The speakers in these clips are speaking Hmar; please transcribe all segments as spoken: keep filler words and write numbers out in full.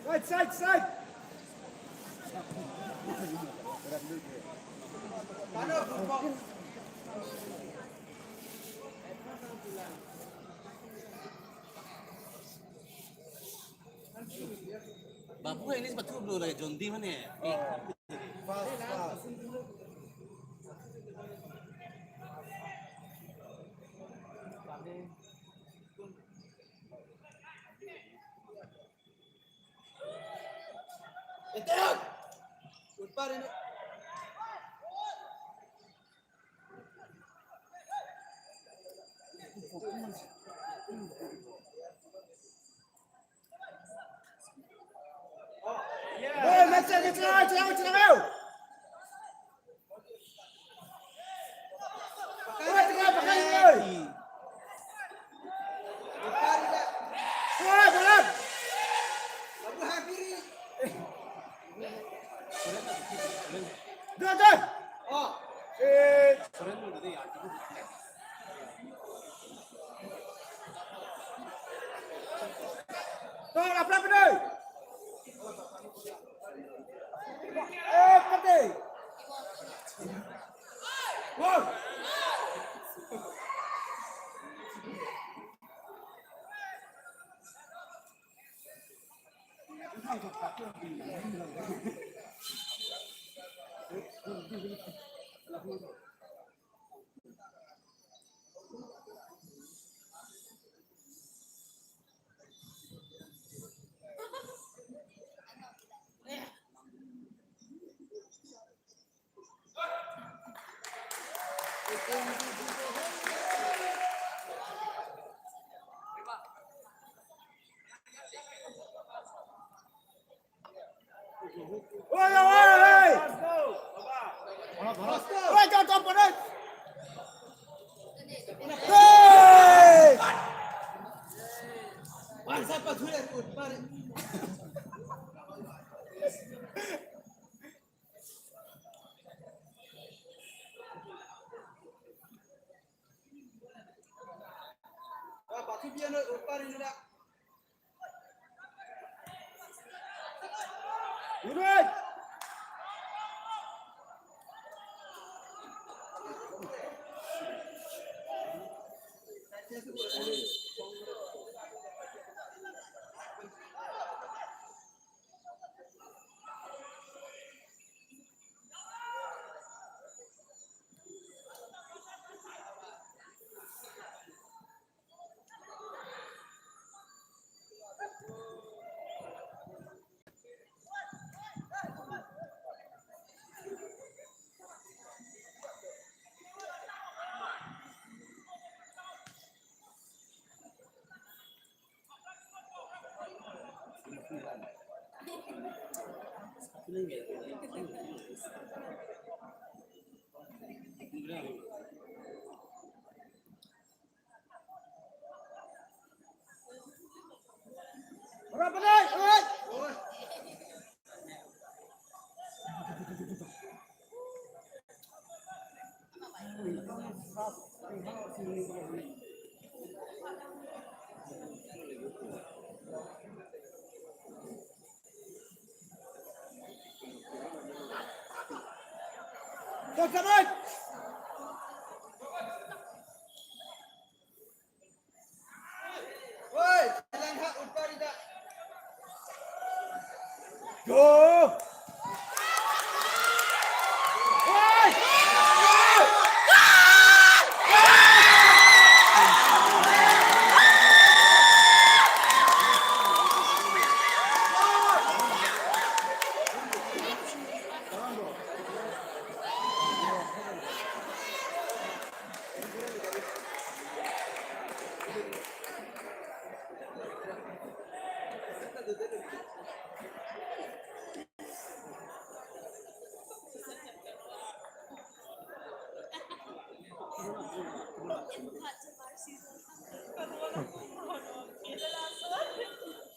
Side, side, side. Babu, English pathum lo lai John Dee mane.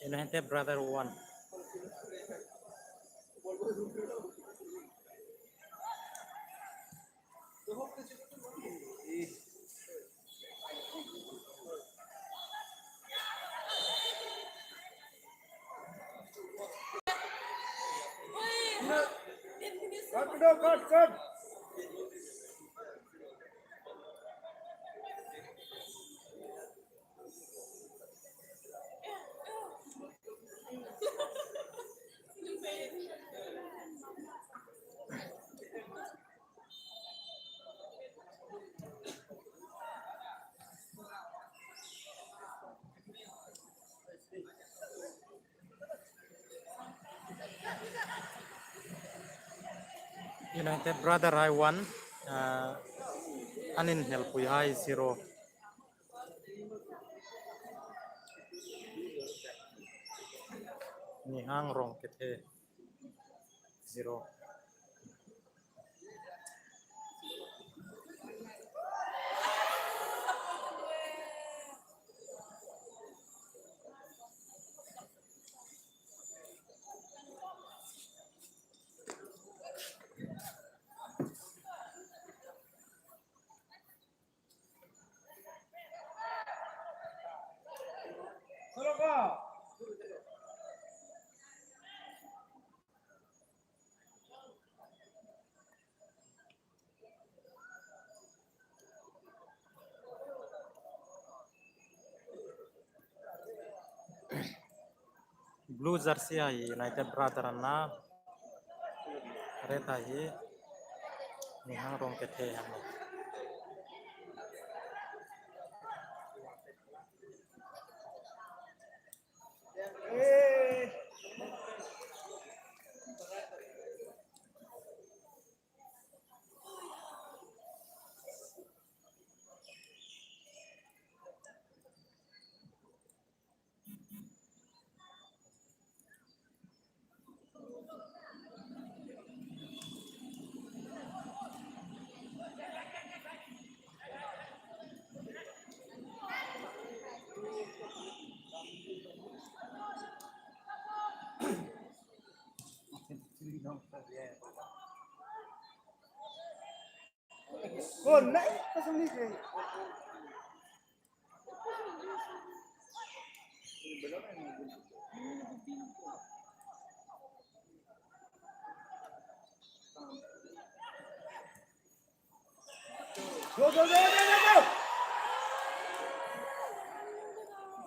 United Brother one. Cut, cut, cut. United Brother hai one, uh, an inhnelpuihai zero. Nihang Rongkethe zero. Blue jersey a hi United Brother a na, red a hi Nihang Rongkethe a na.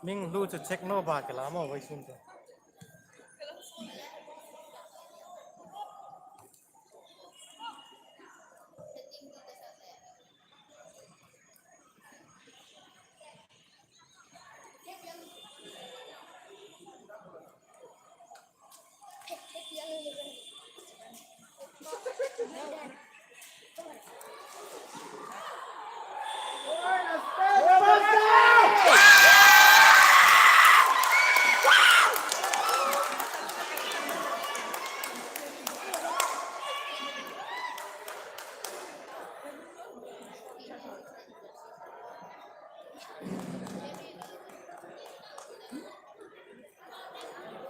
Ming hlu chu check naw ba ka la maw vawisun te.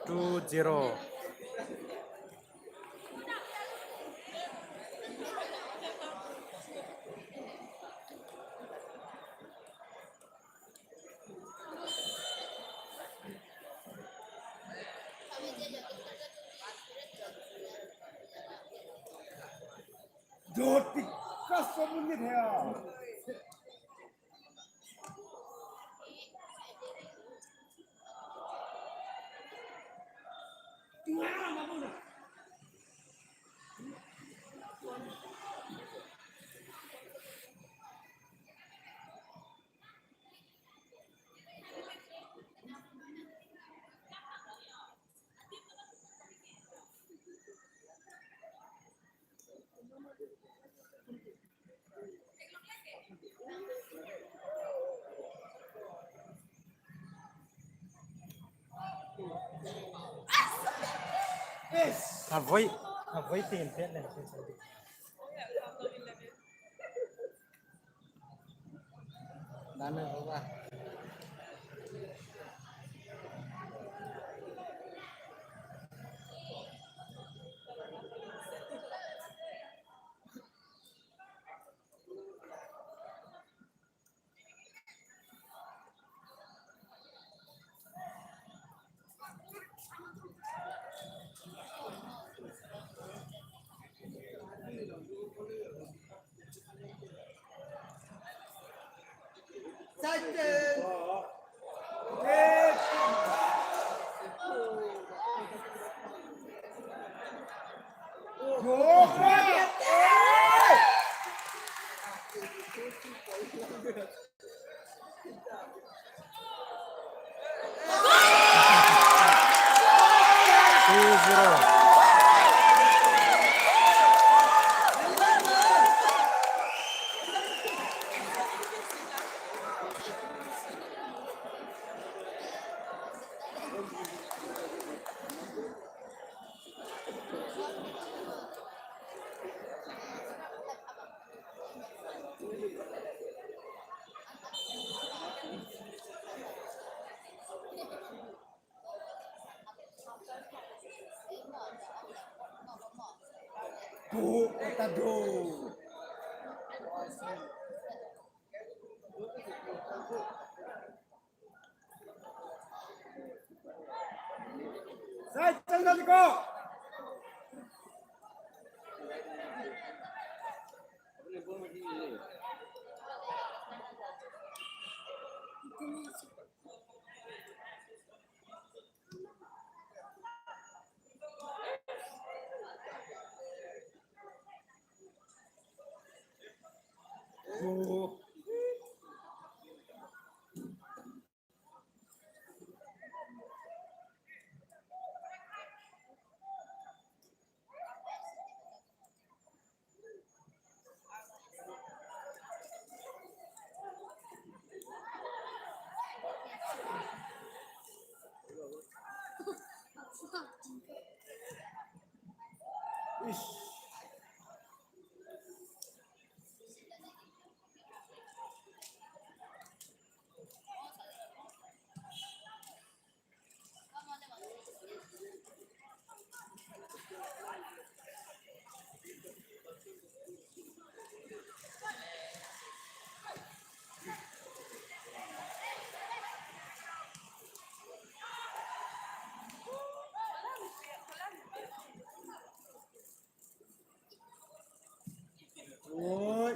Two zero. Jyoti, ka somun ni thea. A voi, a voi tin pet le. Two zero. Sai, chal, chal, go. Oi.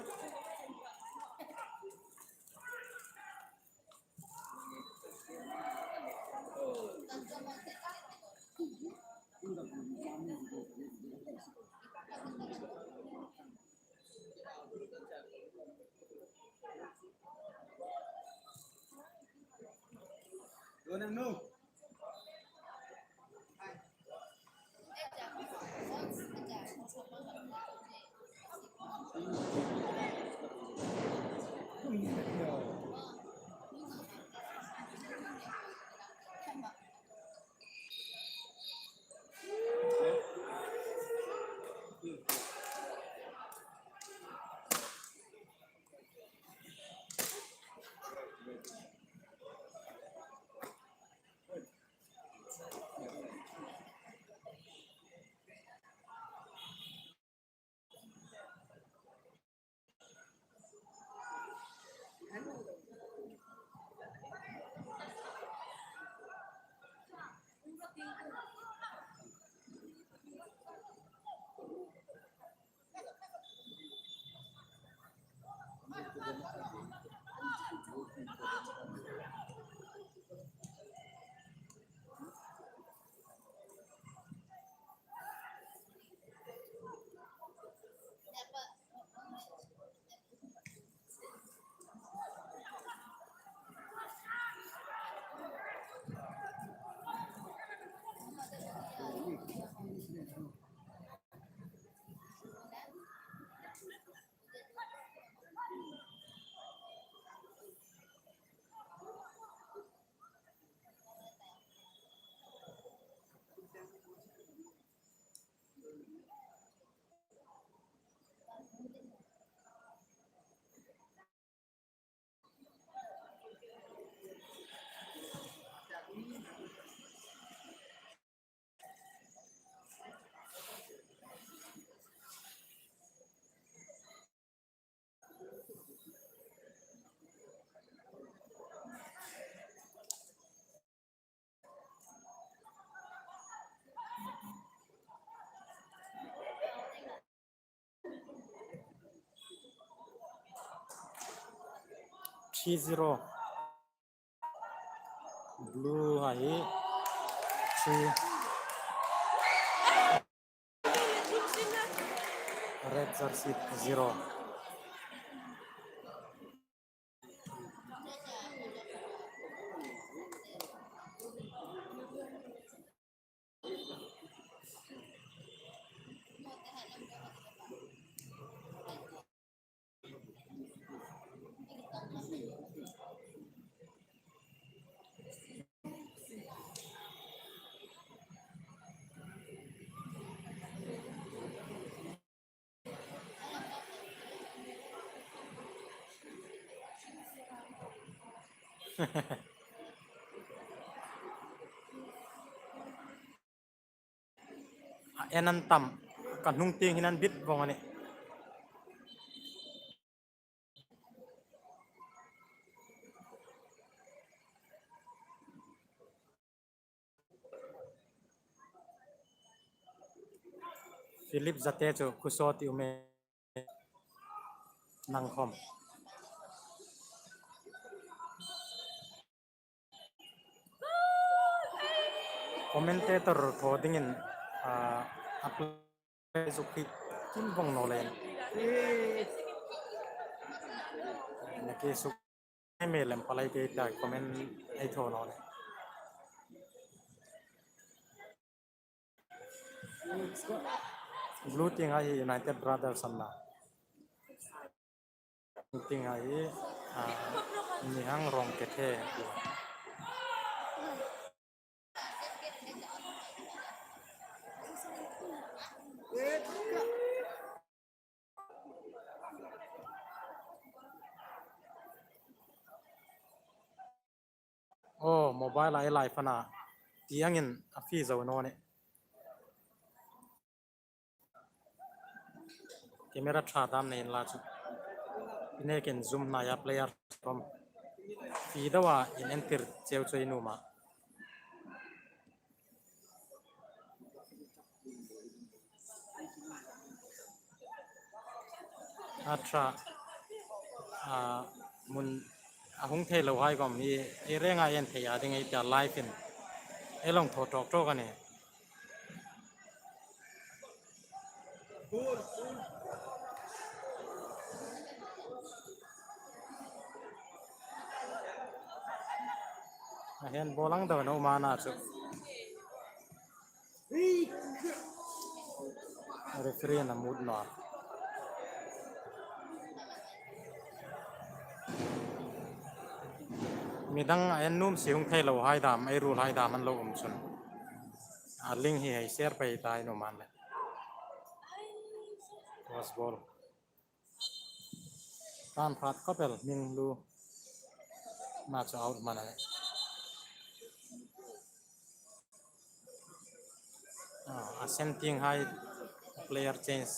Three zero. Blue hai hi three. Red jersey zero. A en an tam, ka hnung tieng hin an bit vong a nih. Philip Zate chu khu sawt i um e, nang khom. Commentator thaw dingin, ah, a play zuk hi kim vong naw leiin. Na ke suk mai lem palai te ta comment ei thaw naw le. Blue tieng hai hi United Brothers an na. Tieng hai hi, ah, Nihang Rongkethe. Oh, mobile-a ei live a na. Ti angin a fie zo naw nih. Camera ṭha dam nei inla chu. Nekin zoom-na a player khom fie deuin en tir cheu cheu ei nuom a. A ṭha, a, hmun a hung thei lo hai khom hi, ei renga en thei a ding ei tia live-in ei lo thaw tawk tawk a nih. A handball ang deuin a um a na chu. Referee-in a mut naw a. Midang a en nuom si hung thei lo hai dam, ei ruol hai dam an lo um chun. A link hi hei share pei ta ei nuom a le. Cross ball. Tan hrat khawp el, Hminglu. Na chu out hman a nih. Ah, a sen tieng hai player change.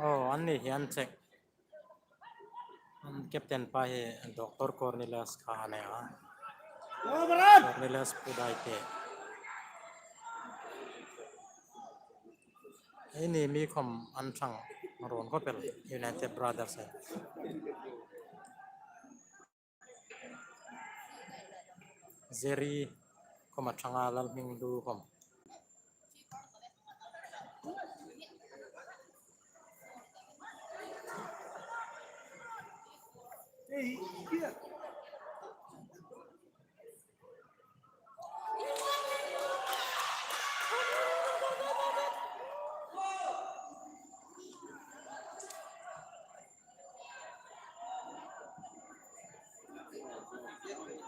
Oh, anni hi an check. An captain pa hi Doctor Cornelius kha a nih a. Cornelius Pudaite. Eini mi khom an ṭhang ruon khawp el United Brothers e. Jerry khom a ṭhang a, Lalhminglu khom.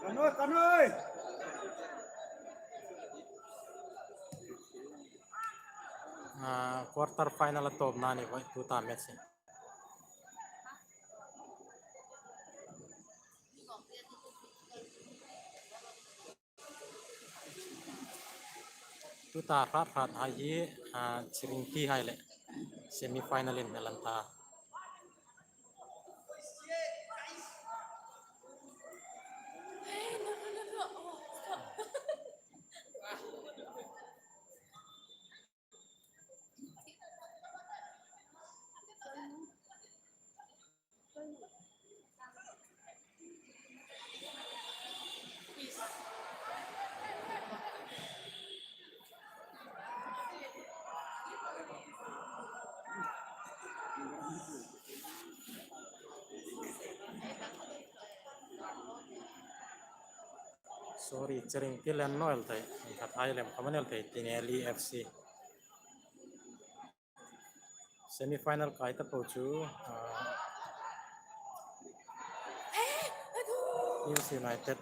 Kanoi, kanoi. Ah, quarter final a tawpna ni voi tu ta match. Tuta hrat hrat hai hi, ah, Chiringti hai le semi final-in an hel ta. Sorry, Chiringti le an hel thei, khat hai lem khawm an hel thei, Tineli F C. Semi final kai ta po chu, ah, Hills United.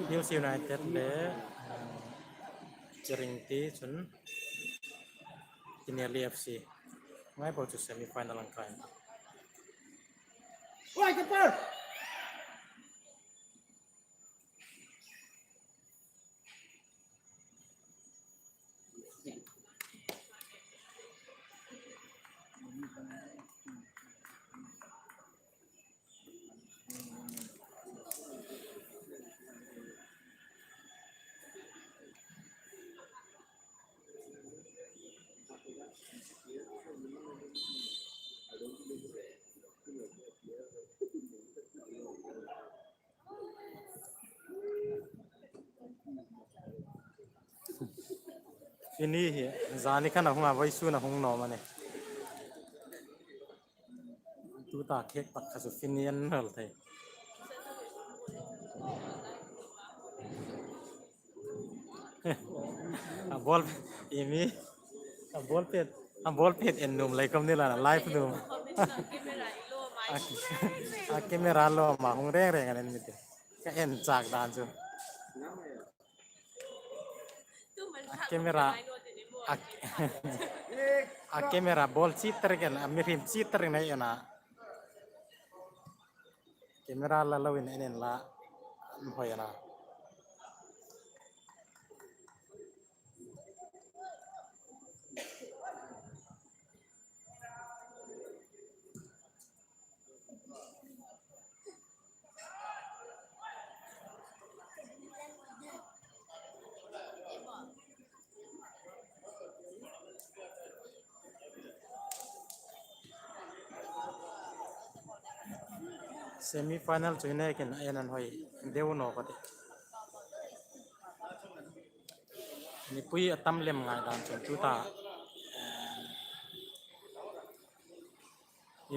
Hills United le, ah, Chiringti chun Tineli F C. Ngai po chu semi final an kai. Fini hi, zani khan a hung a, vawisun a hung naw am a ni? Tuta khek tak kha chu Fini an hel thei. A ball, imi, a ball pet, a ball pet en nuom lei khawm ni la, live nuom. A, a camera lawm a hung reng reng an en mi ti. Ka en chak dan chu. A camera, a, a camera ball chi tirken, a mihriem chi tirken ei en a. Camera la loin en en la, an hoi a na. Semi final chu hi nekin a en an hoi deu naw ka ti. Mipui a tam lem ngai dan chun tuta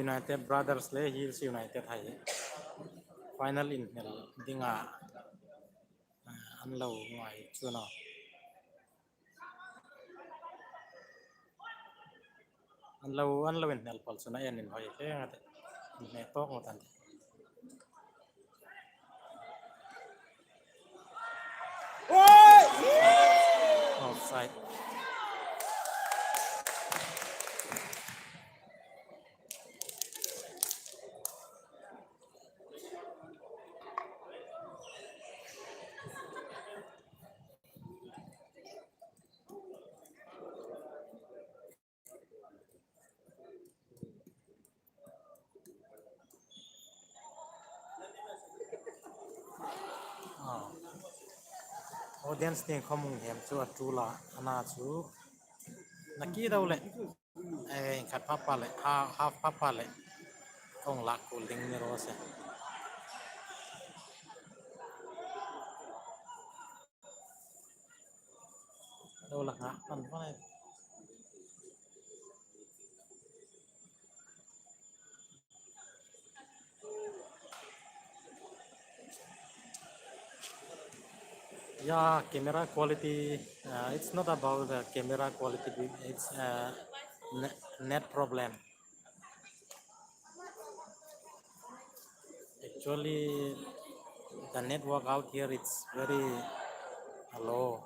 United Brothers le Hills United hai final inhnel dinga, ah, an lo ngai chu naw. An lo, an lo inhnel pal chun a en inhoi hle ngat. Inhne tawk ngat an ti. Offside. Ah. Audience tieng khawm hung hem chu a tul a, a na chu. Nakie deu le. Eh, khat pha pha le, ha, half pha pha le. Kong lak kul ding ni raw se. Lo la ngak pan pan. Yeah, camera quality, uh, it's not about the camera quality, it's, uh, ne-, net problem. Actually, the network out here, it's very low.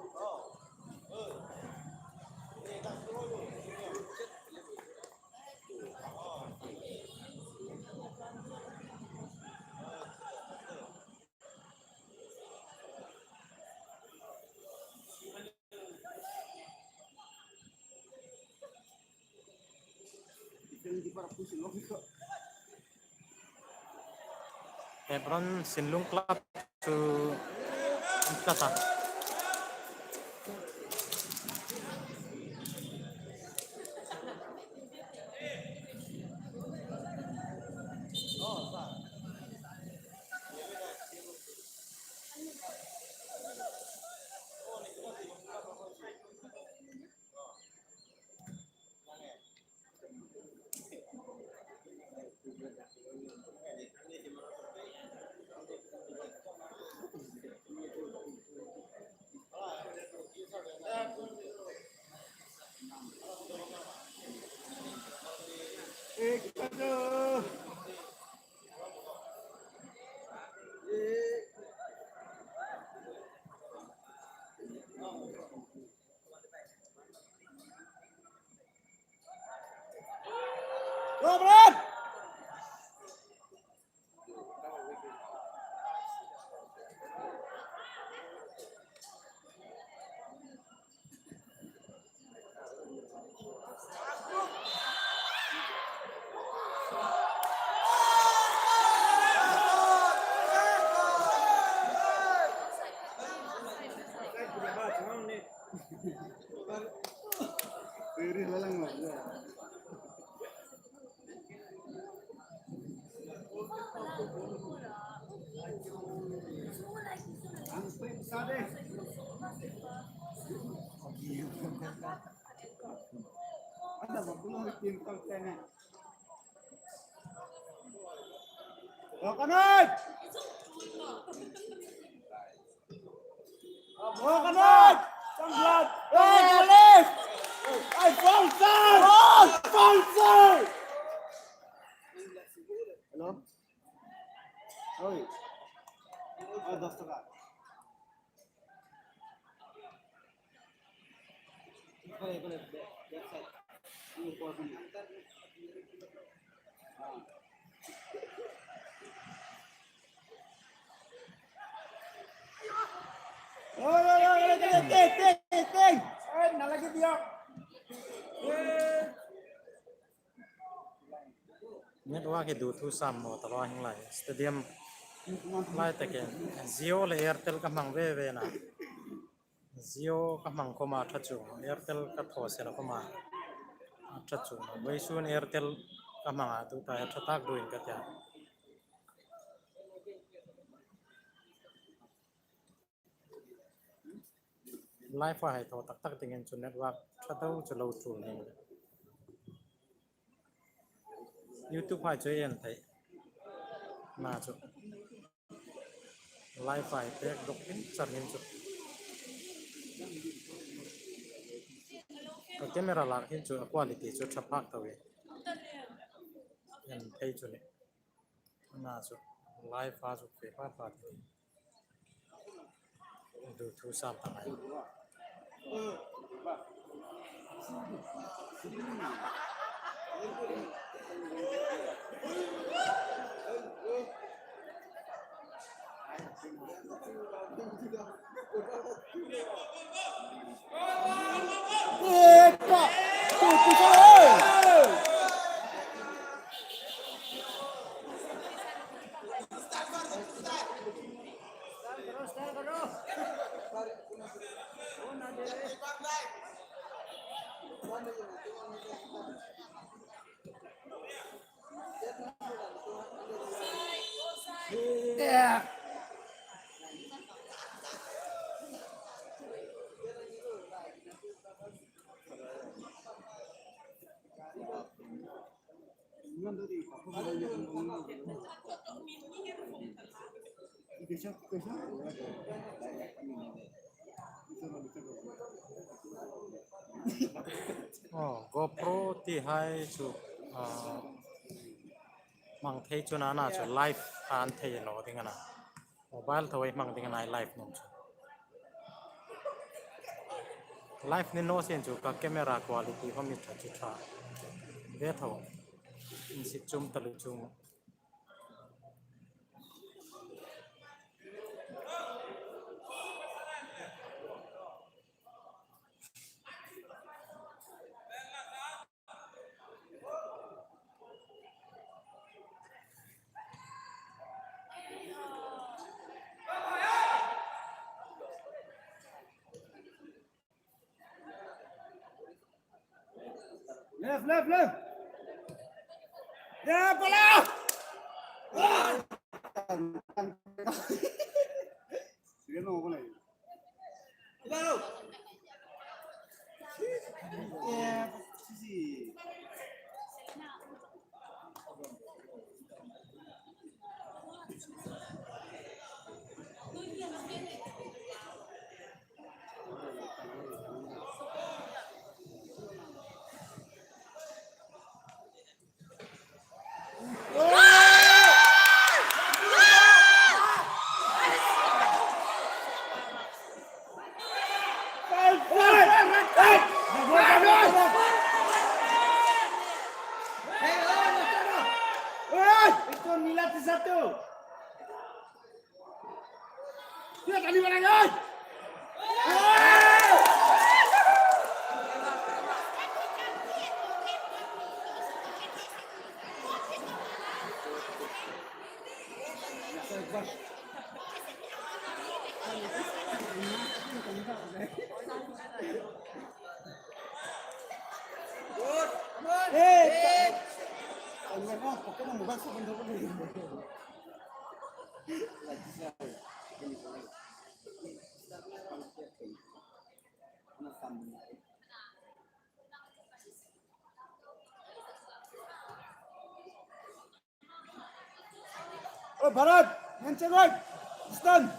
Hebron Sinlung Club chu in tla ta. Walk on it! Walk on it! Come on! Hey, Alif! Alfonso! Alfonso! Hello? Oi. Oh, দশ টাকা। Network hi duthusam maw ta lo hi lai. Stadium lai takin Jio le Airtel ka hmang ve ve a. Jio ka hmang khawma ṭha chuong, Airtel ka thaw sela khawma ṭha chuong. Vawisun Airtel ka hmang a, tuta hi ṭha tak duin ka tia. Live-a hei thaw tak tak dingin chu network ṭha deu chu lo tul ning. YouTube-a chu en thei. Na chu. Live-a hei pek dawk in char hin chu. Ka camera lak hin chu a quality chu ṭha phak tho e. En thei chu ni. Na chu. Live-a chu fe phak phak. Duthusam ta ngai. Epa! Duthusam, oi! Oh, GoPro ti hai chu, ah, hmang thei chu nana chu live an thei naw ding a na. Mobile thaw ei hmang ding a na live nuom chu. Live ni naw sien chu ka camera quality khom mi ṭha chu ṭha. Ve thaw. Insit chum taluo chu. Left, left. Ya, bola! Ah! Sige, no, bola. Claro. Ya, sí, sí. Oh, Bharat, mention right. Stand.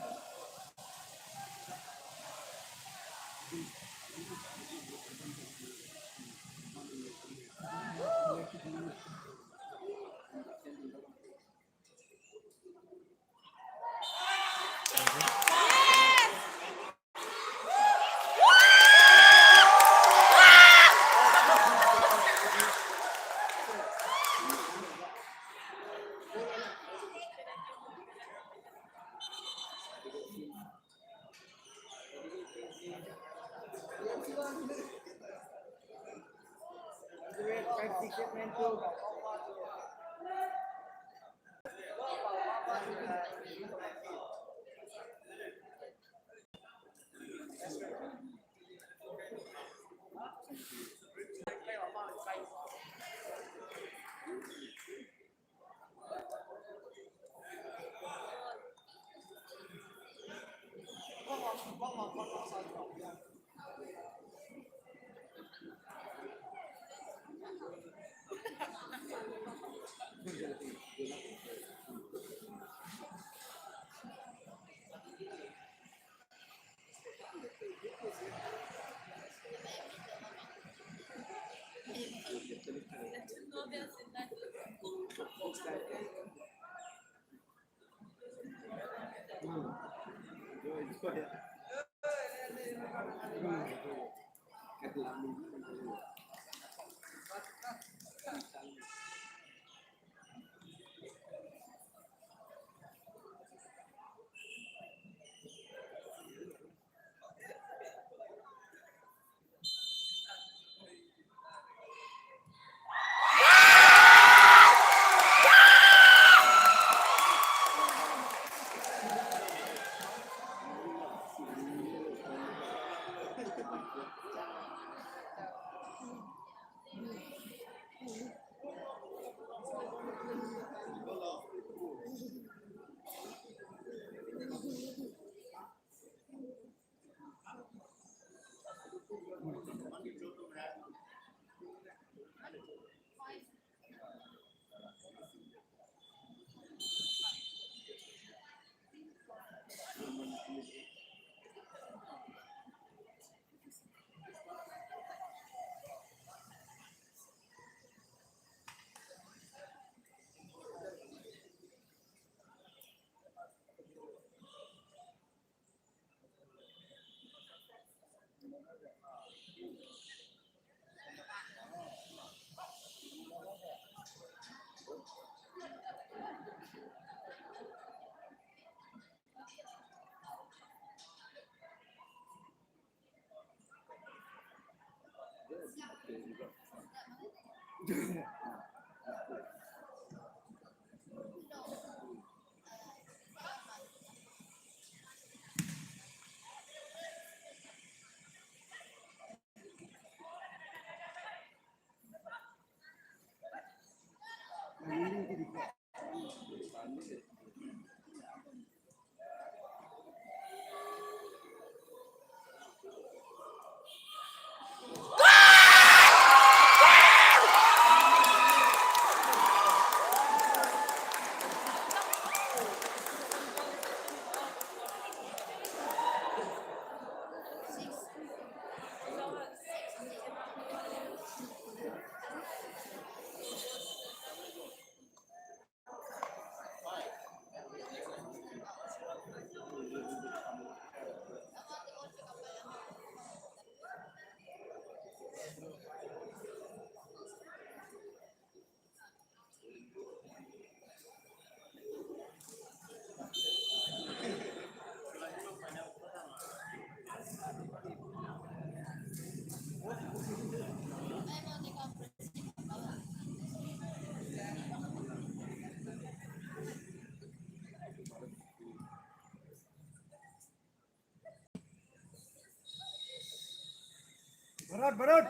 Bharat, Bharat.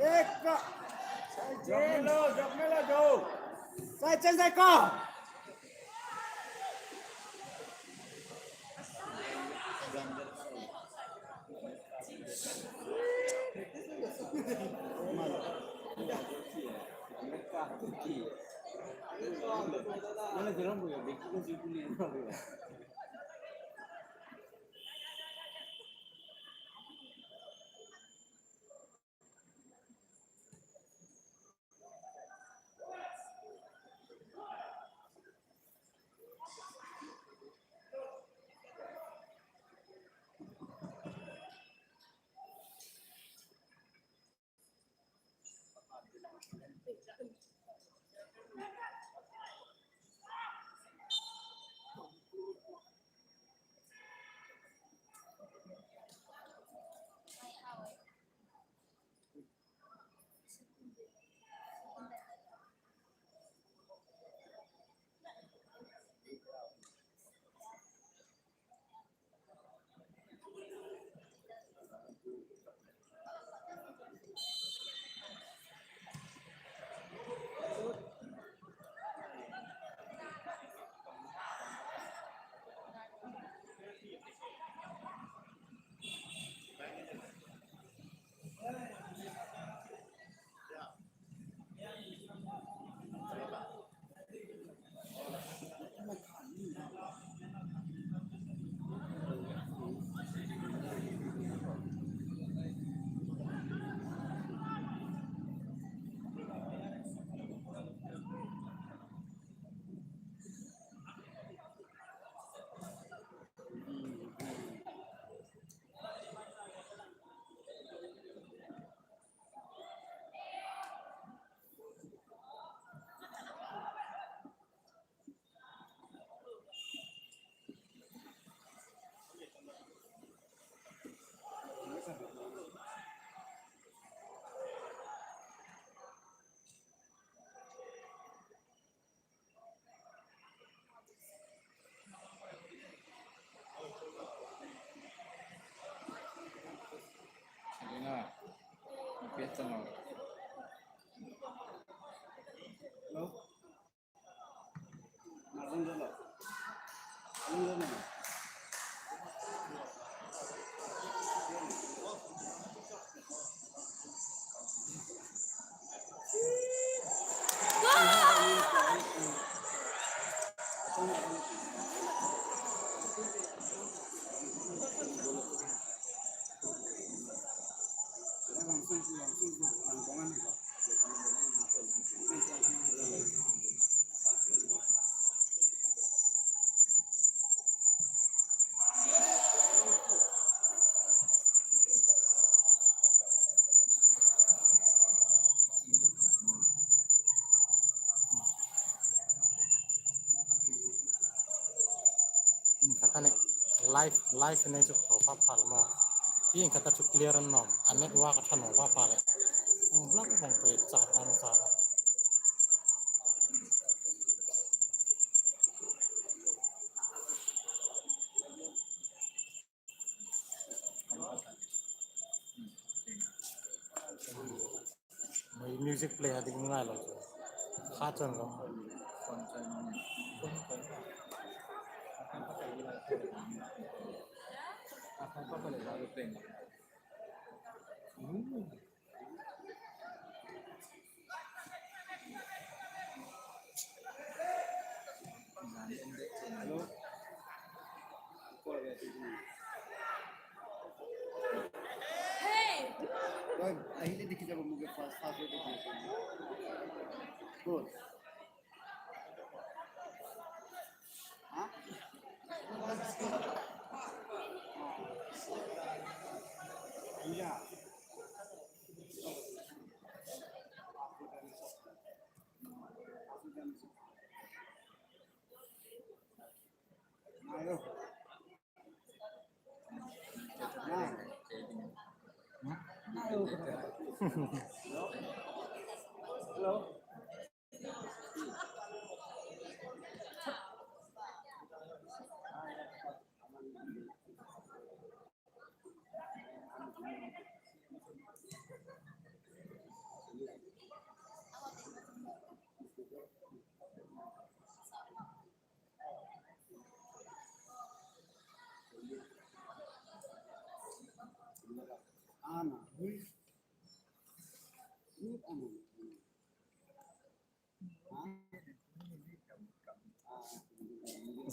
एक का। जब मिलो, जब मिलो, जाओ। Side change, side का। Selina, Selina. Hello? Ieng khata le live, live nei chu thaw pha pha maw. Ieng khata chu clear an nawm. A network a ṭha naw pha pha le. Hung hlak hung pe chat dan chat dan. Music play a ding ngai lo chu. Kha chun lo. Hey! Good.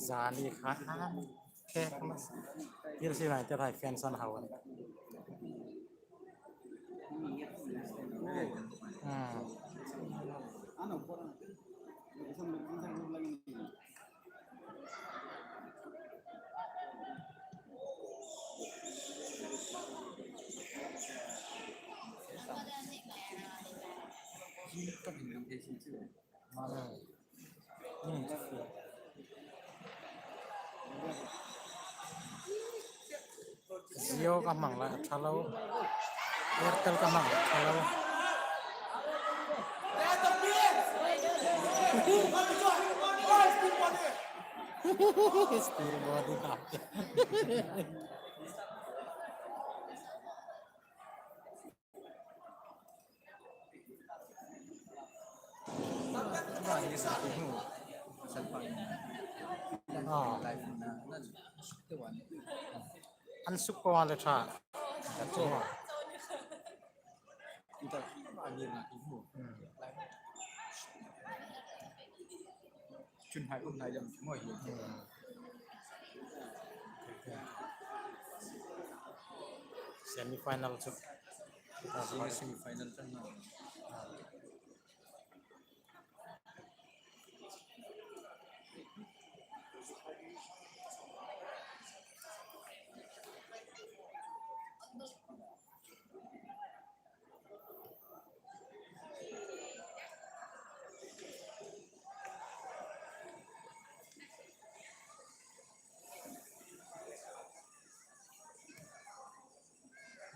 Zani kha an thek mas. Kil si nai te thai fan san hawan. Hmm. Jio ka hmang lai a ṭha lo. Airtel ka hmang lai a ṭha lo. Still body ka. Ah. An suk ko le ṭha. Hmm. Chun hai um nai lem maw hi. Hmm. Semi final chu. Semi final chu na.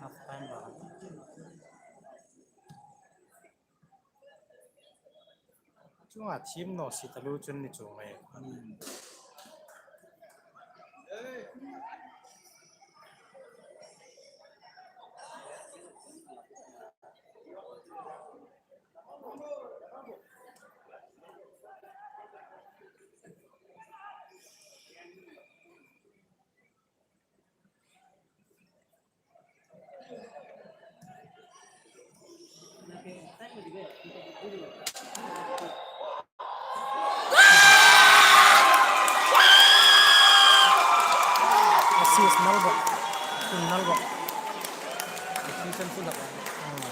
Half time ba. Chunga thim naw si taluo chun ni chuong e. Hmm. Assist nal bawk. Chun nal bawk. Assist an chun lak a. Hmm.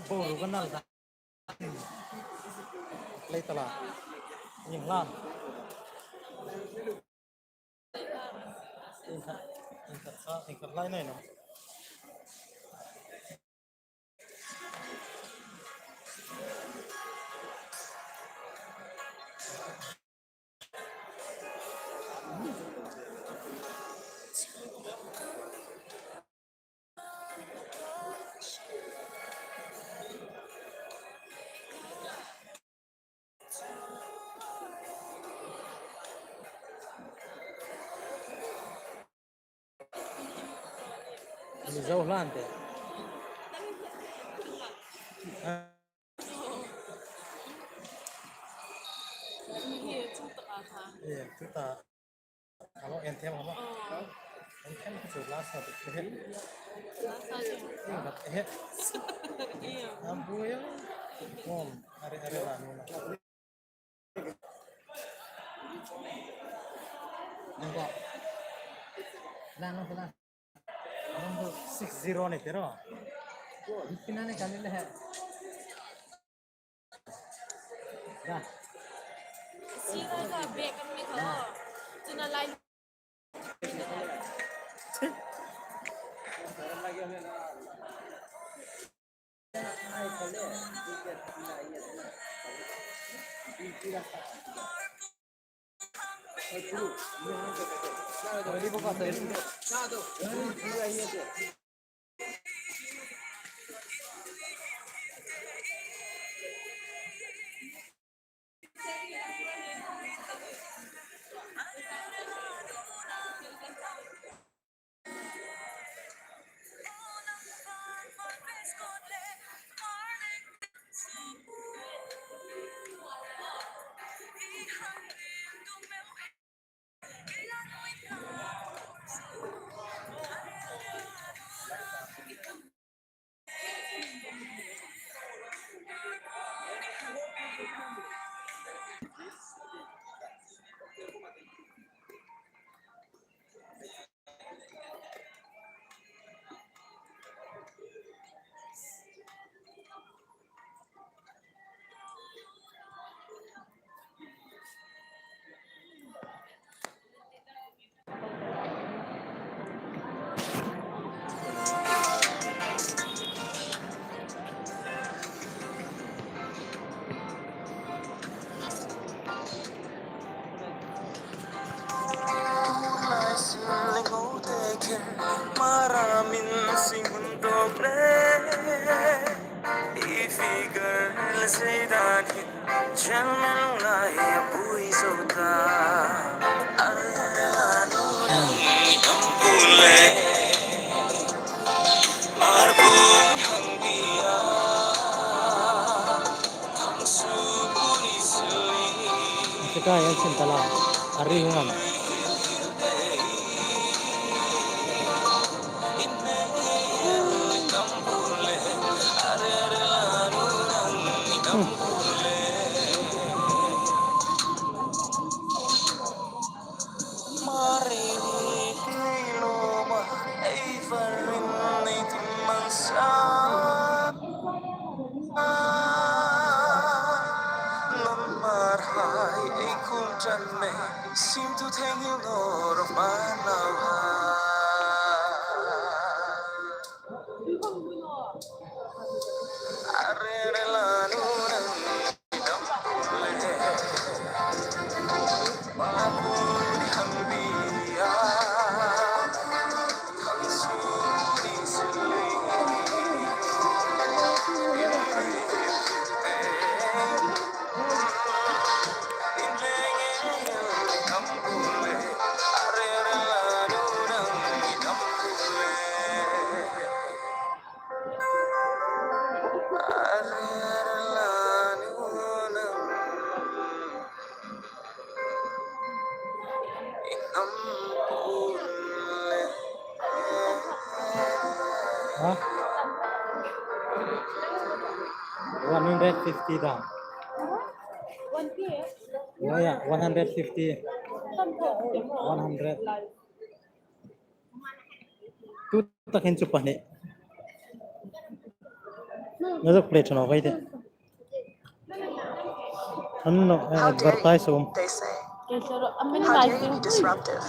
Boru ka nal ta. Lei ta la. Ning la. Inkhat, inkhat sa, inkhat lai nei no. Mizo hlan te. Hi chu ta a kha. Hi chu ta. Alo, en thiam hama. Oh. En thiam chu la sa te. La sa chu. Ni mat he. Iya. Am bu ya. Om, are, are la nu na. Nangko. Nang, nang, nang. Nang six zero ni tiro. Ipina ni kami le. Da. Sira ka bek kan mi kho. Tuna line. Sika yan sin tala, ari hungam. Huh? One hundred fifty dam. Oh yeah, one hundred fifty. One hundred. Tu takin chu pani. Nga zok play chano kai de. An no, eh, advertise um. They say. How dare you be disruptive?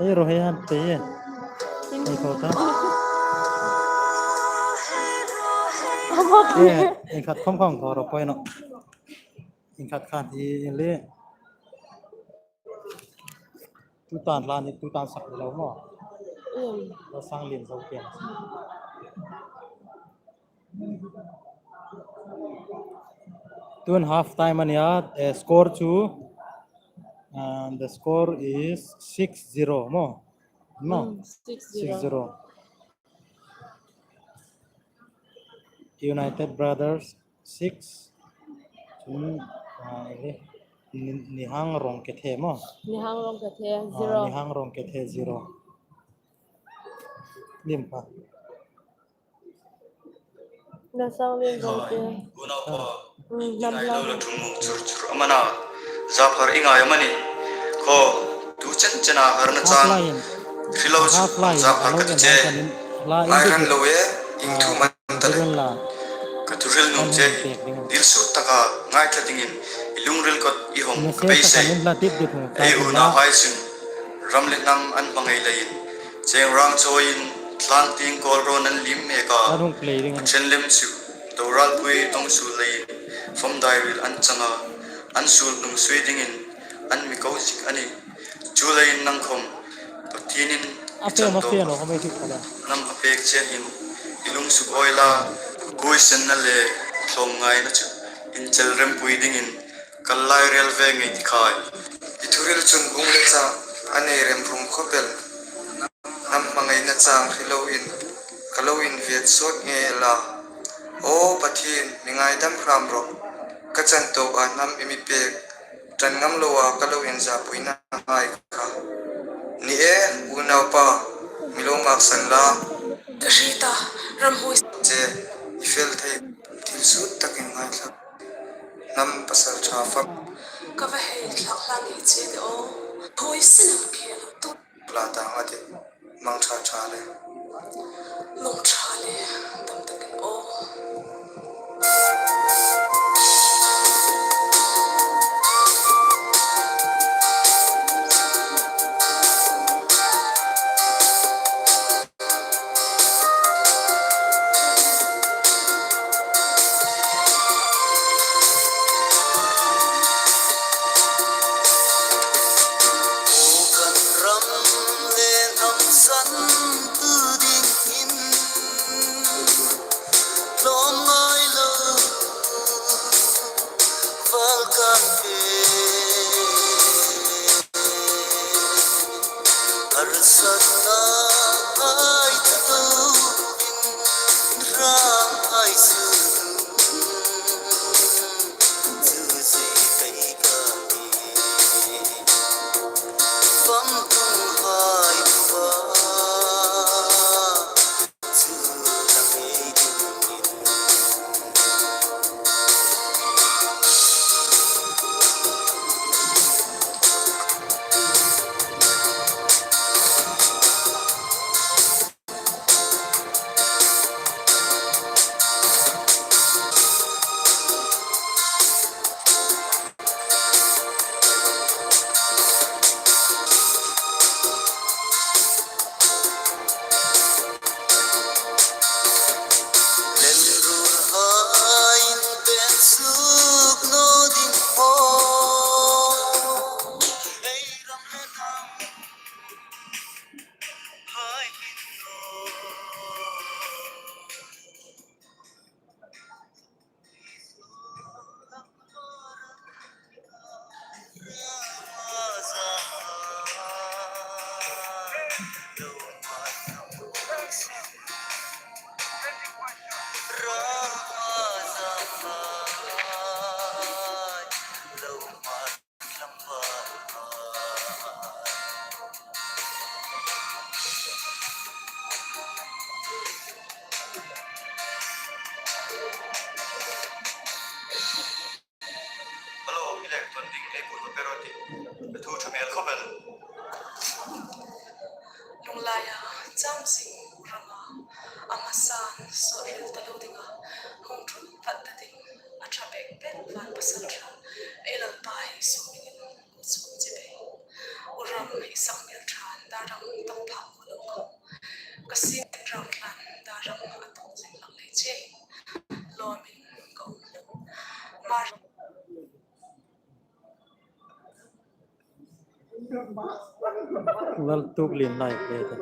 Ei ro hei han te ye. Ei ko ta. Ye, ei khat khom khom ko ro poi no. Ei khat khat hi le. Tu tan la ni, tu tan sak lo mo. Lo sang lien zo pian. Two and half time ani a, eh, score chu, and the score is six zero mo. No. Mm, six zero. Six zero. United Brothers six. Chun, ah, eh, ni, Nihang Rongkethe mo. Nihang Rongkethe, ah, zero. Nihang Rongkethe zero. Lim pa. Na sang lim ro te. Unaupa. Mm, nam lam. Lo la thum mung chur chur amani. Zaphar i ngai amani. Ko, tu chen chena harna chang. Half line. Hrilo chu half line, zaphar ka ti che. Ngai ran lo e, ing thu man ta le. Ka thuhril nuom che. Dil suk taka ngaithla dingin. I lungril kot i hawng ka beisei. Ei unauhai chun. Ram le hnam an hmangai leiin. Cheng rang chawiin, tlang tieng kawlrawn an lim mek a. An hung play ding. A ṭhen lem chu, Doralpui tawng suol leiin, fawm dai ril an chang a, an suol hnung sui dingin, an mi ko zik a nih. Chuleiin nang khom, Pathienin a i chan tawk a. Hnam a pek che hin, i lung suk awi la, huoisenna le thlawngngaina chu, inchel rempui dingin, kal lai rel ve ngei ti khai. I thuhril chun bung le chang a nei rem rum khawp el. Hnam hmangaina chang hre loin ka lo inviet sawt ngei el a. Aw Pathien, mi ngaidam hram rawh. Ka chan tawka hnam i mi pek ṭan ngam loa ka lo inzapuina hai kha. Ni e, unaupa, mi lo maksan la. Ka hriet a, ramhuoi. Che, i fel thei, thil sut takin ngaithla. Hnam pasalṭha fak. Ka va hei thlak hlang hi che de aw. Huoisenna khel tu. Pla ta nga te. Mangṭha ṭha le. Mangṭha le. Tam takin aw. Kan ram le hnam santu dingin tlawmngai lo val kan pe. Harsatna hai tu tuin ram hai su. Chu si kai ka ni. Fam tung hai tu ba. i sak hmel ṭhan, darang tam phak ko lo khawm, ka siem rang tlan, darang a tawng zing hlak lei che. Lawmin ka um lo. Mar- Lal tuk lien lai hle ta.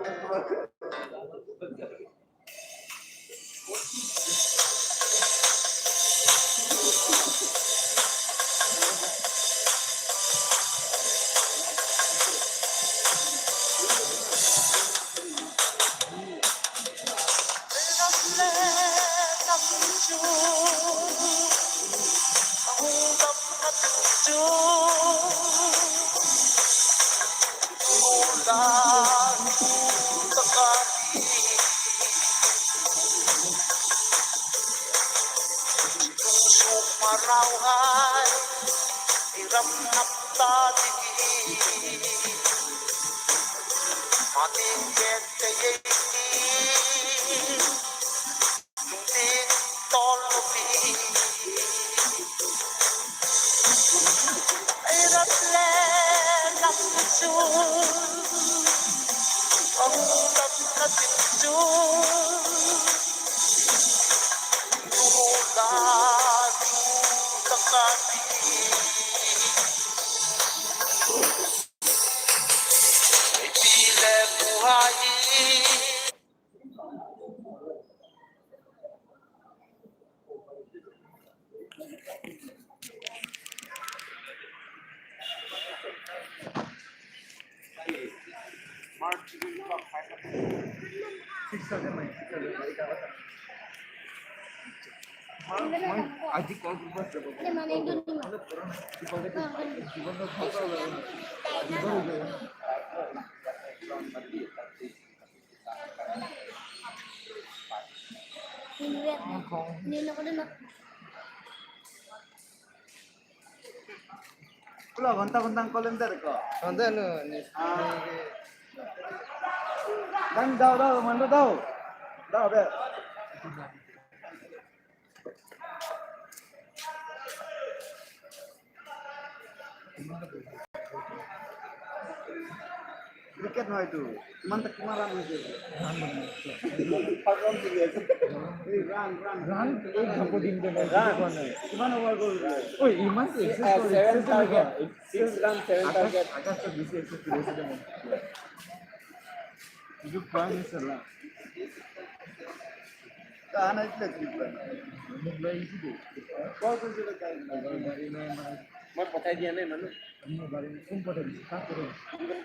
Kulo, gonta, gonta, calendar ko. Gonta, no, ni. Ah. Dang, dau, dau, mandu, dau. Dau, be. Cricket নহয় এইটো। ইমান টা কিমান ৰাণ হৈছে? Run, run. Run, এই জগদিন যে নাই, run। কিমান over গ'ল? ঐ, ইমান যে excess কৰে, seven excess target, লাগে। Six run, seven আকাশ, target। আকাশত বেছি excess কৰিছে দে মই। এইটো খোৱা নিচিনা। তা আনাই দিলে কি খোৱা? মোক লৈ আহিছে দে। কল কৰিছে দে, কাই? মই পঠাই দিয়া নাই মানুহ। মই বাৰী কোন পঠাই দিছে? কাক পঠাই দিছে?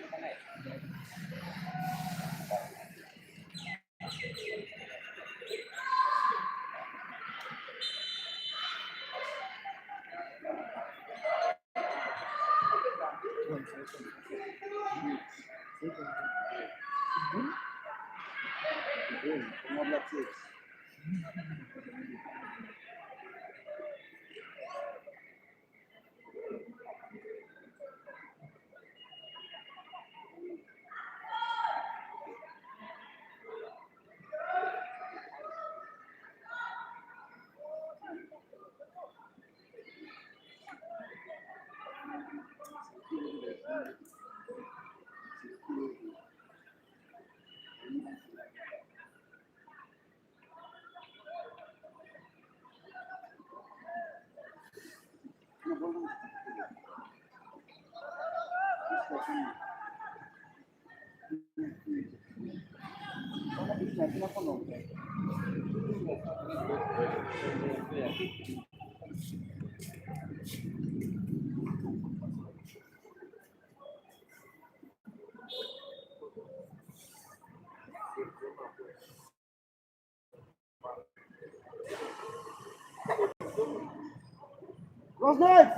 Last night!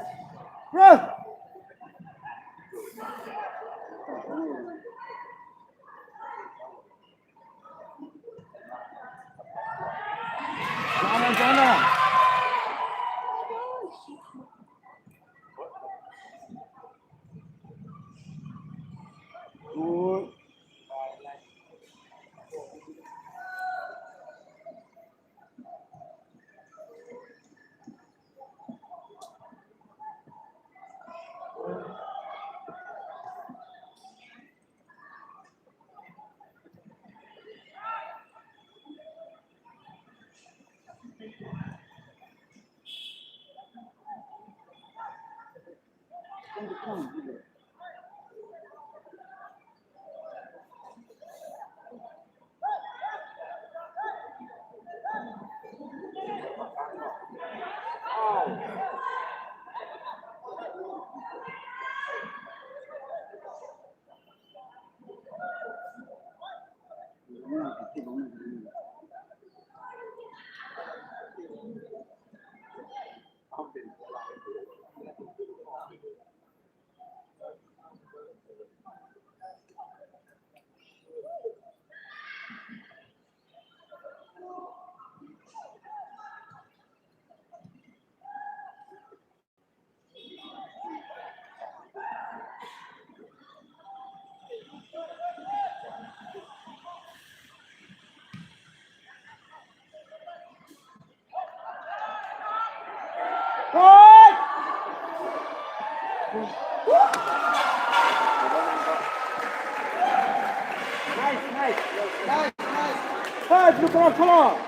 Press! Sana, sana! Good. Nice, nice. Nice, nice. Hey, look around, come on.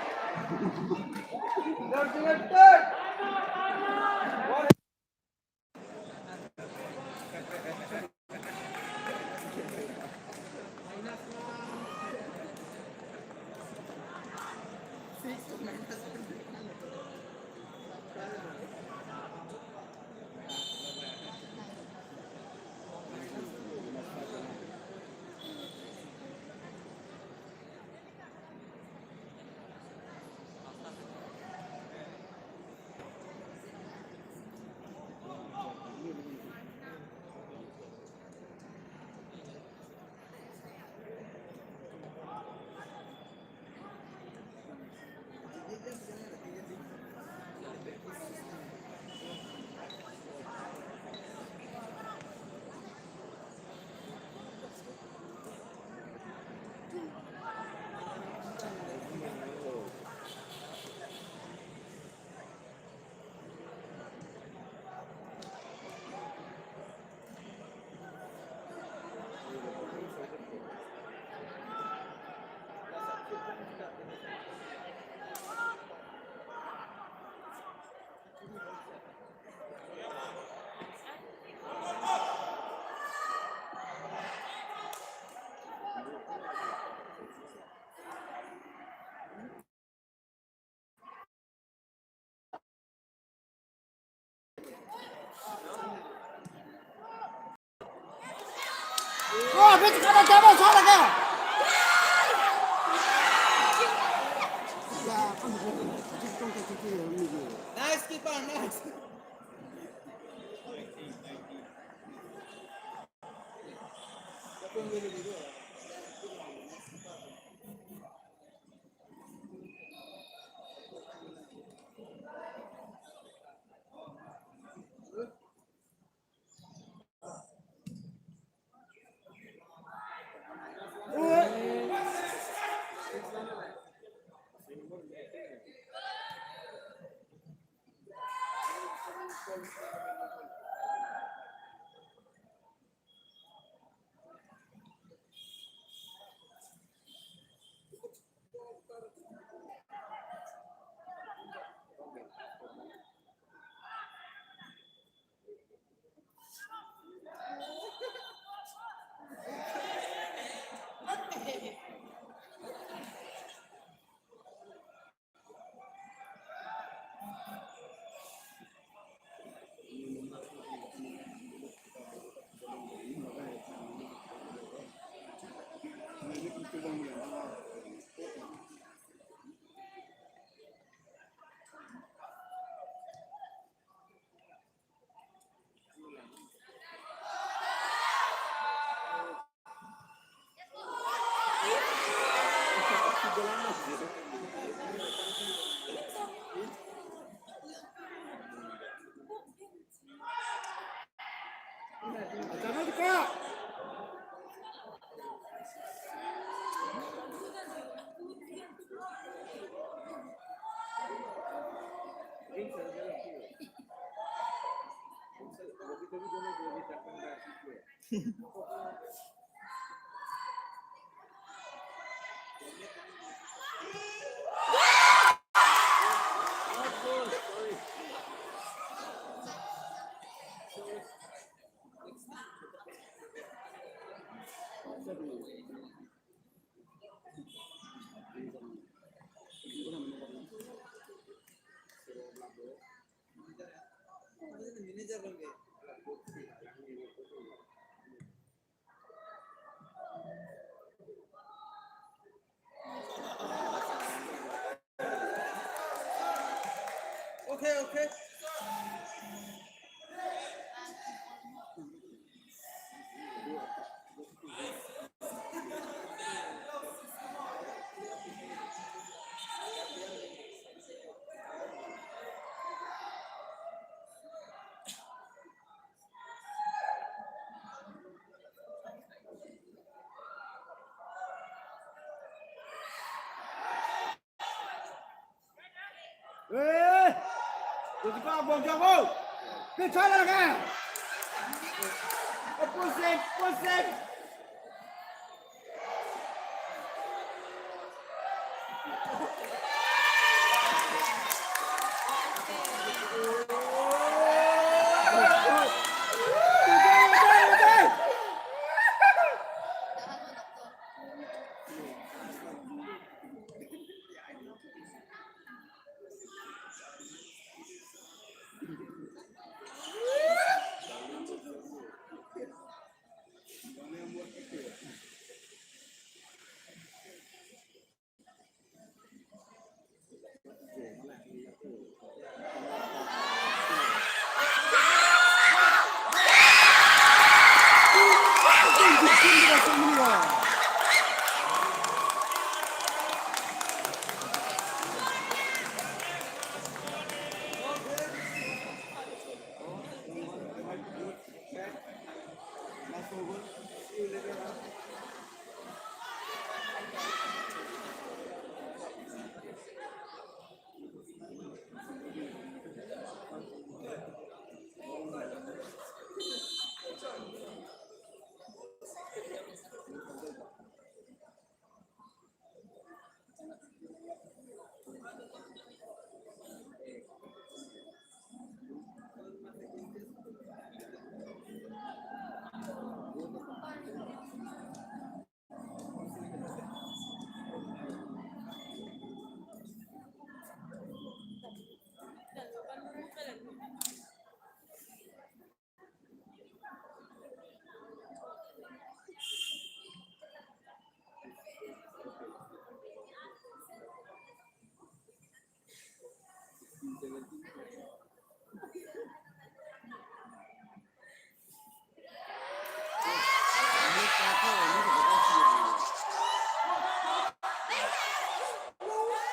Nice keeper, nice. Okay, okay. Eh! Jadi kau buang jauh. Ke sana kan? Pusing, pusing.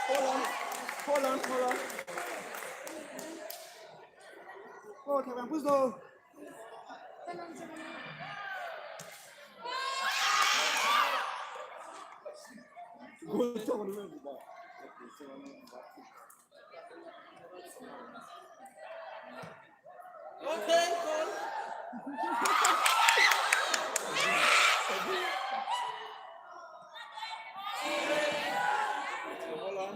Hold on, hold on, hold on. Oh, Taiwan, push though. Okay, cool. Hold on.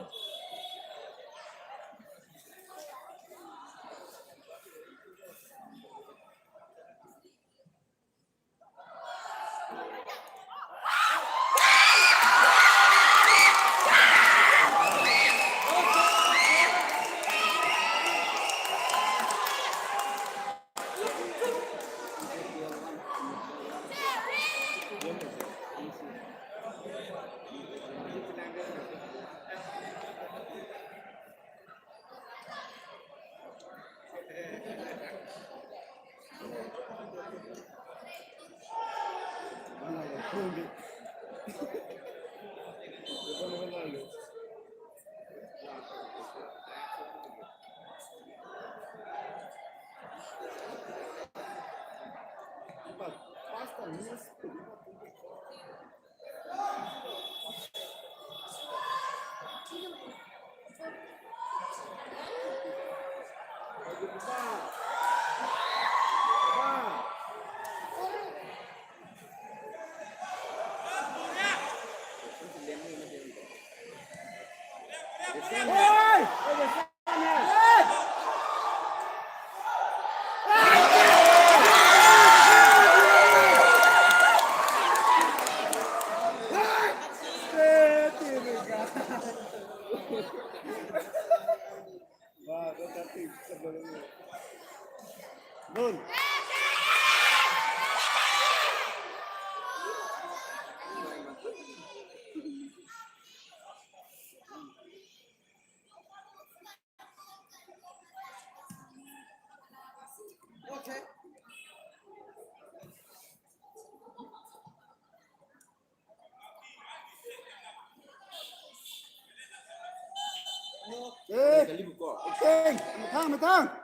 Ê, ê, mathang, mathang.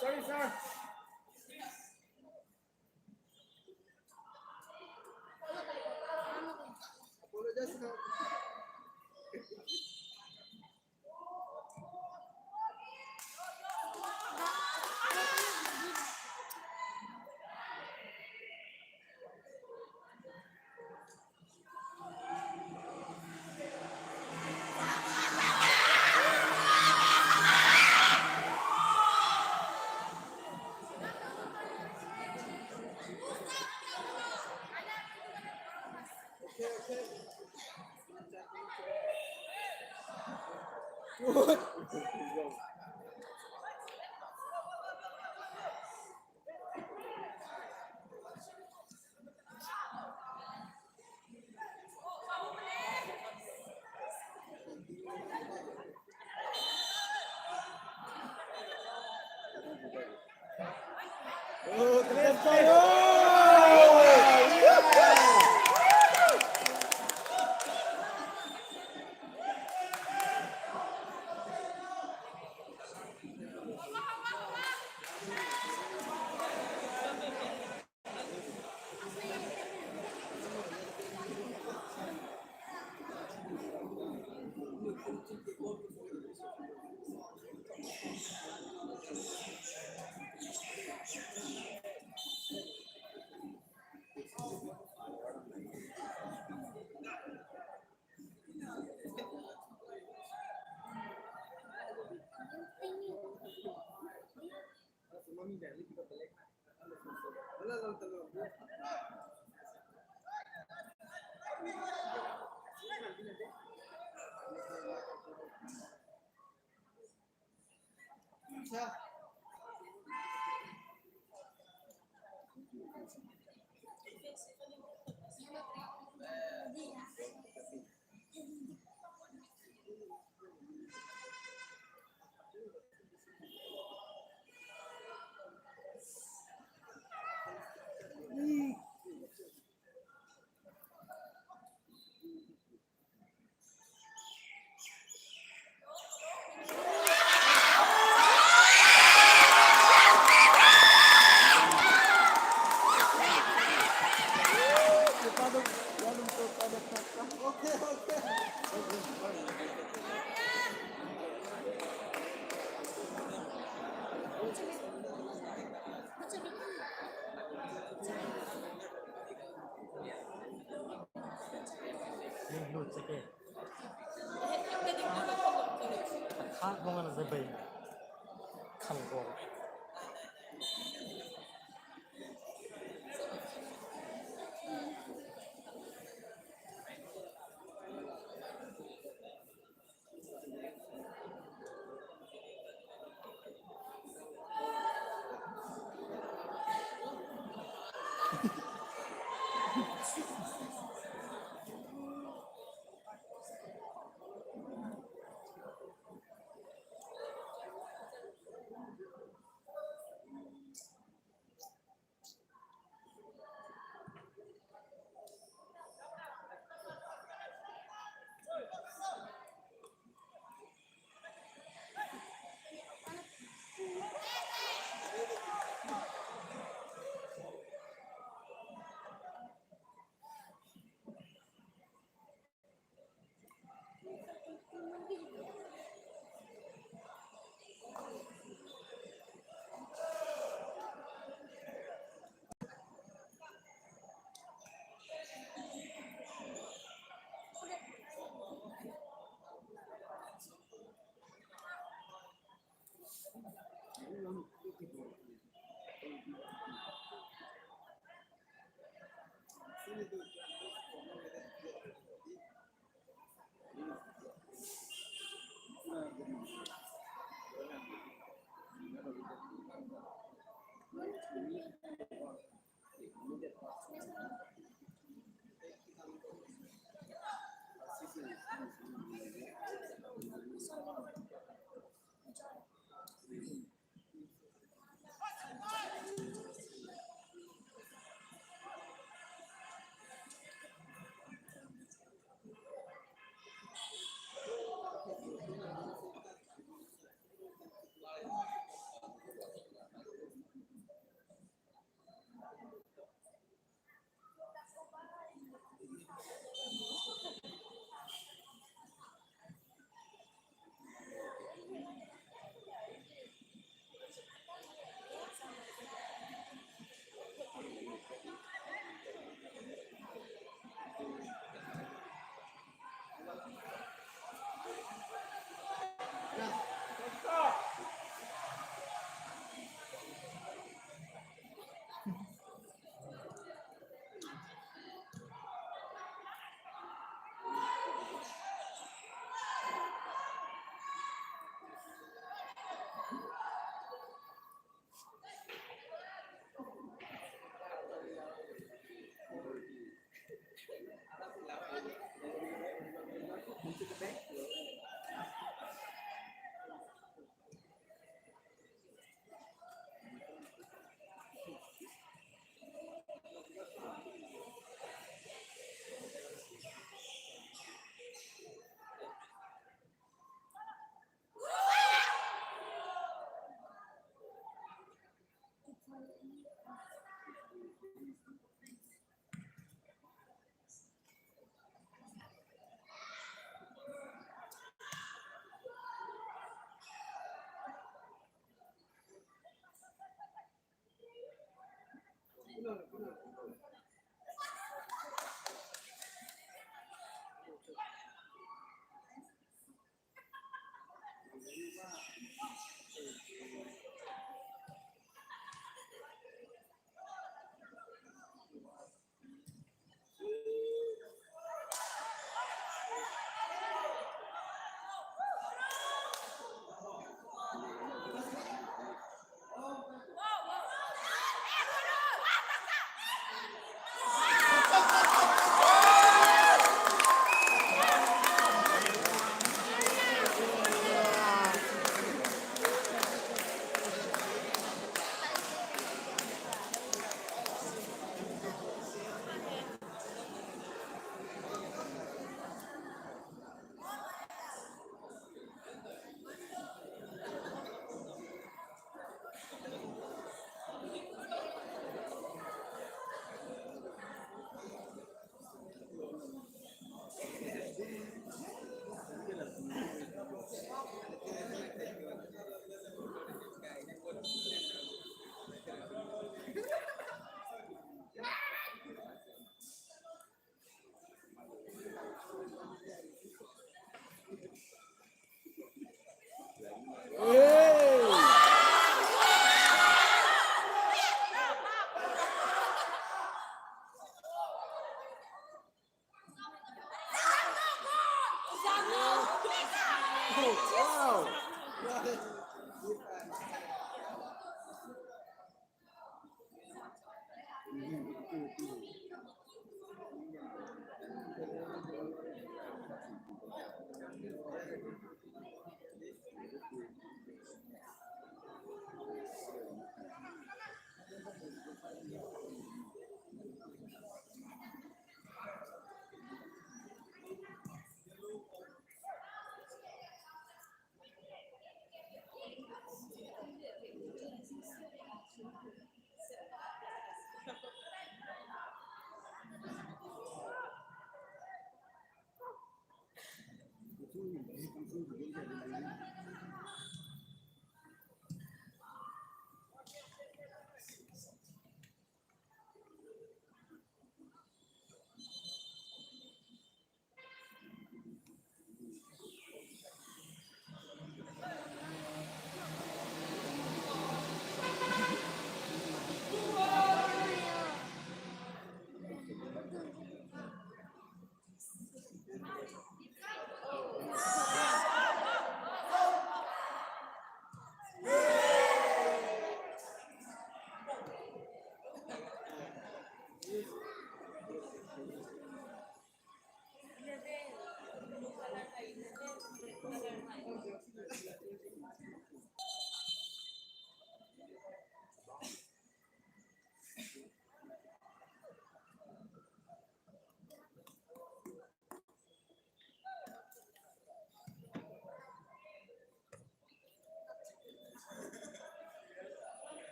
Sorry, sir. Apologize, sir. Min hlut sek e. A khat vawng an za bei. Khan vawng.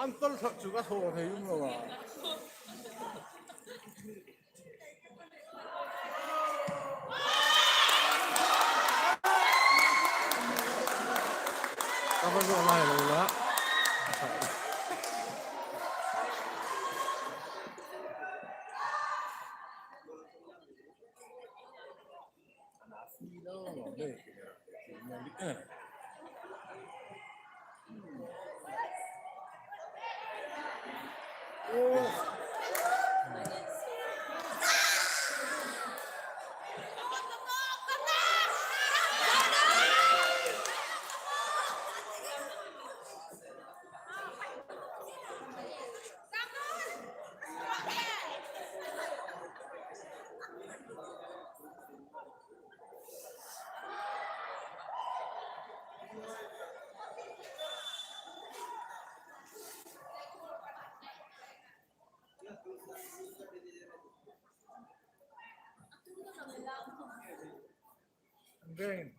An tol sak chu ka thaw thei um lo a. Ka va zo lai lo la. Again.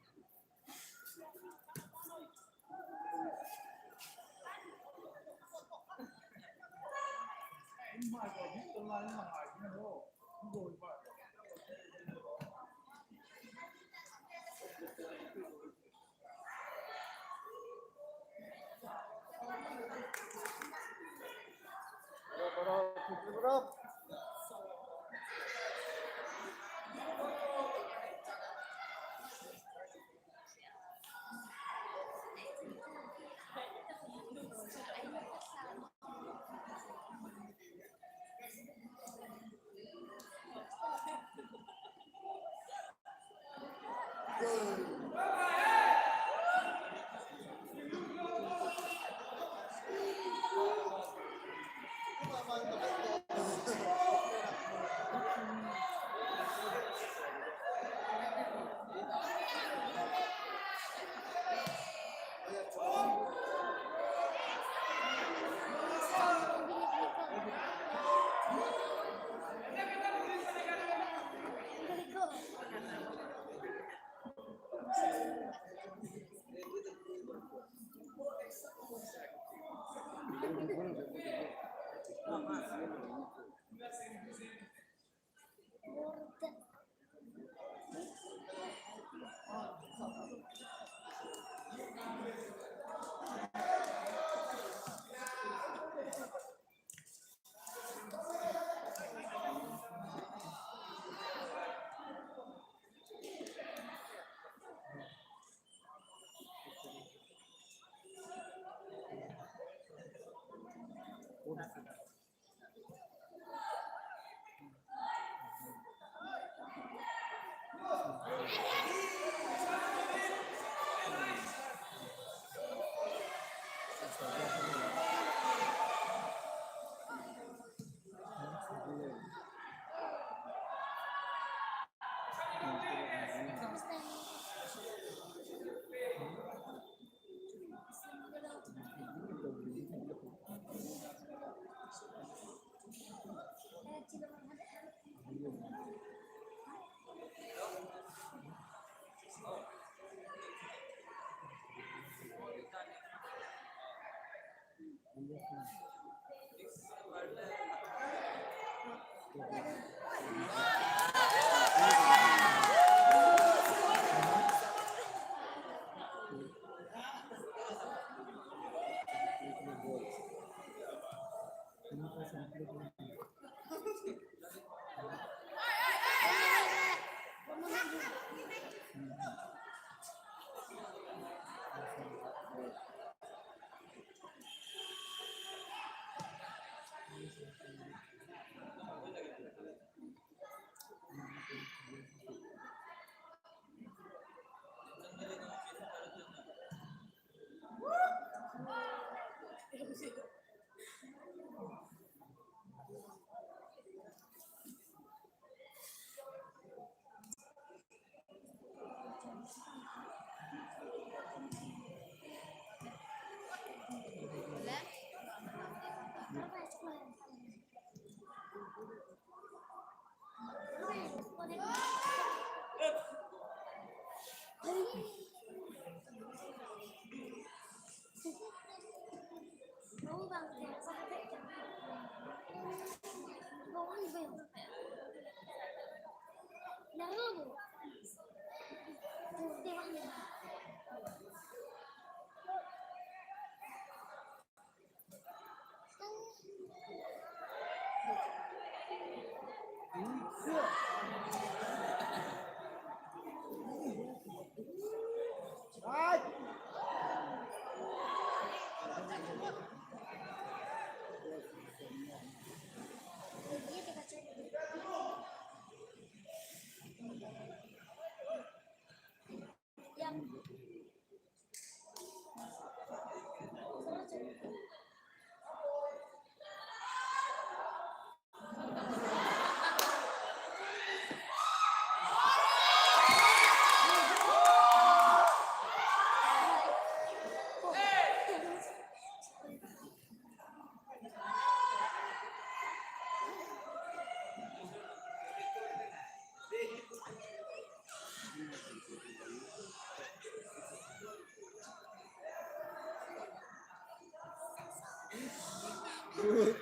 Oh,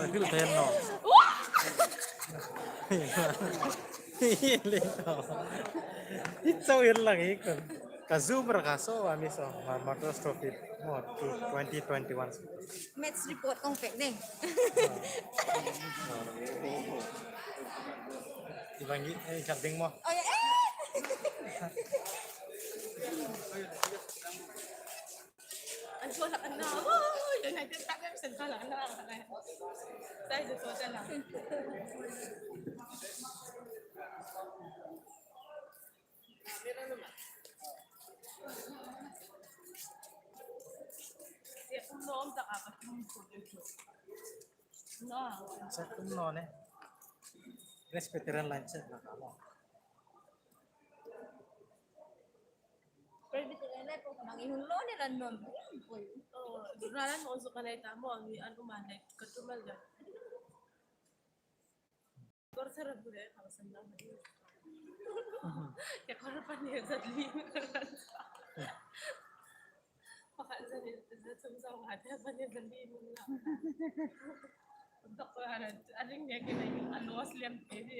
I feel ten no. It's so weird, like, ka Zoom ra ka so, ami so, ma, Martyrs Trophy, mo, twenty twenty-one. Match report kong pek ding. Ivangi, eh, ikat ding mo. Oh, ya, eh. An suo hlak an na. Oh, United tak em sen ka la na. Sai de so ta la. Sia kum nom tak a ka kum ko. No. Sia kum no ne. Presbyterian line set la ka mo. Presbyterian line po ka mang ihun lo ne ran nom. Oh, ralan mo su ka nei ta mo, ni an ko man nei ka tu mal ga. Kor sara bure, kor sara bure. Ya kor pani ya zadli. Pakhat zadli, zad sum sa wa ta pani zadli mula. Dok ko ara, aring ya kina yu alos liam te di.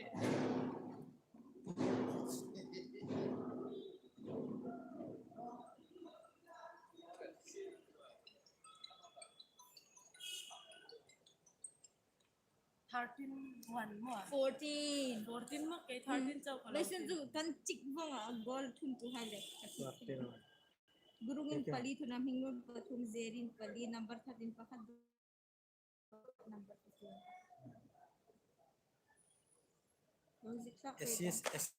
thirteen one maw. Fourteen. Fourteen maw, kei thirteen chau ka lo. Leisun chu kan chik vong a goal thun tu hai le. Fourteen one. Gurungin pali thuna, Hminglun pathum, Zerin pali, number thirteen pakhat. Number fifteen. Music sa. Assist, ass-,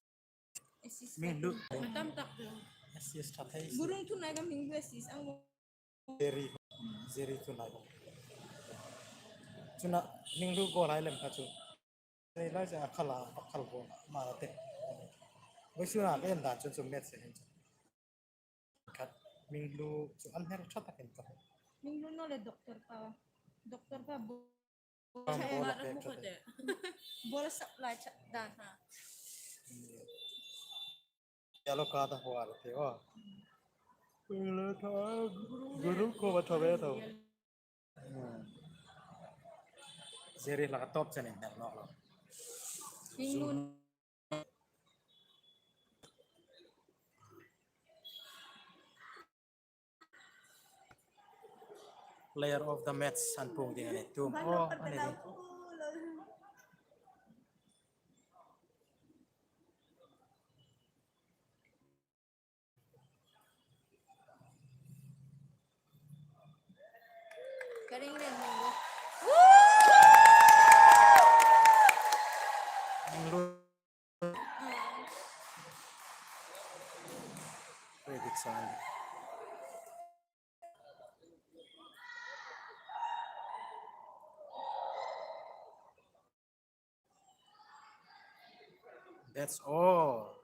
assist. Hminglu. Tam tak tu. Assist tha thei. Gurung thuna ka Hminglu assist ang. Zeri, Zeri thuna ka. Chuna Hminglu goal hai lem kha chu. Zeri lai cha khala, khala goal ma te. Vawisuna ka en dan chun chu match se hin chu. Khat Hminglu chu an hmel ṭha takin ka hmu. Hminglu naw le doctor pa, doctor pa bo-, Am, cha ball ball a a pek mu ṭha ko te. Te. Ball supply cha dan ha. Yellow card a hua te o. Guru ko ba thawe to. Hmm. Zeri la top chen in hel nawk lo. Hminglu. Player of the match an puong ding a ni. Tum. Oh, a ni ding. Ka ring reng hming lo. Hming lo. Very big sound. That's all.